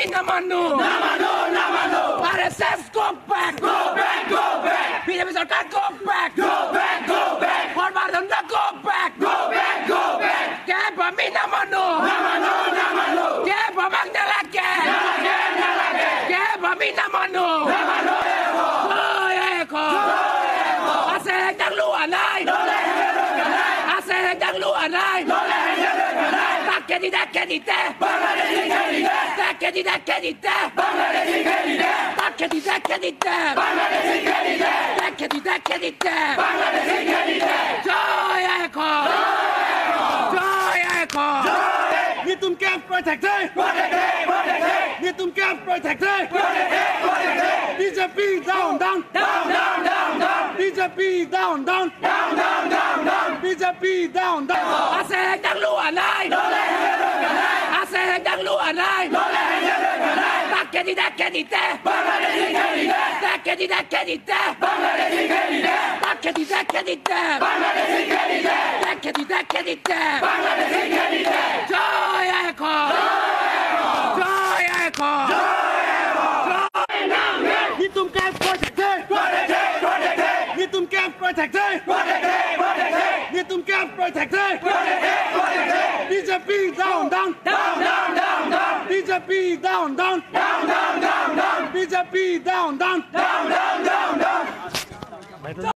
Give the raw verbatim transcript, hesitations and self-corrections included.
Namanu! Namanu! Namanu! R S S go back! Go back! Go back! B J P sarkar go back! Go back! Go back! Former Danda go back! Go back! Go back! Kepame namanu! Namanu! Namanu! Kepamang nalake! Nalake! Nalake! Kepame namanu! Namanu! Joy Aiko! Joy Aiko! Asek dang lu anai! Lole hanya doi kanai! Asek dang lu anai! Lole hanya doi kanai! Dak kedi, dak kedi te! Bangladeshi kedi te! Dak kedi, dak kedi te! Bangladeshi kedi te! Dak kedi, dak kedi te! Bangladeshi kedi te! Dak kedi, dak kedi te! Bangladeshi kedi te! Joy Aiko! Joy Aiko! Netum ke protect de! Protect de! Protect de! Netum ke protect de! Protect de! Protect de! B J P down, down! Down, down, down, down! B J P down, down! Down, down, down, down! B J P down, down! Asek dang lu anai! Lole hanya doi kanai! Asek dang lu anai! Lole hanya doi kanai! Dak kedi, dak kedi te! Bangladeshi kedi te! Dak kedi, dak kedi te! Bangladeshi kedi te! Dak kedi, dak kedi te! Bangladeshi kedi te! Dak kedi, dak kedi te! Bangladeshi kedi te! Joy Aiko! Joy Aiko! Netum ke protect de! Protect de! Protect de! Netum ke protect de! Protect de! Protect de! Netum ke protect de! Protect de! Protect de! B J P down, down! Down, down, down, down! B J P down, down! Down, down, down, down! B J P down, down! Down, down, down, down!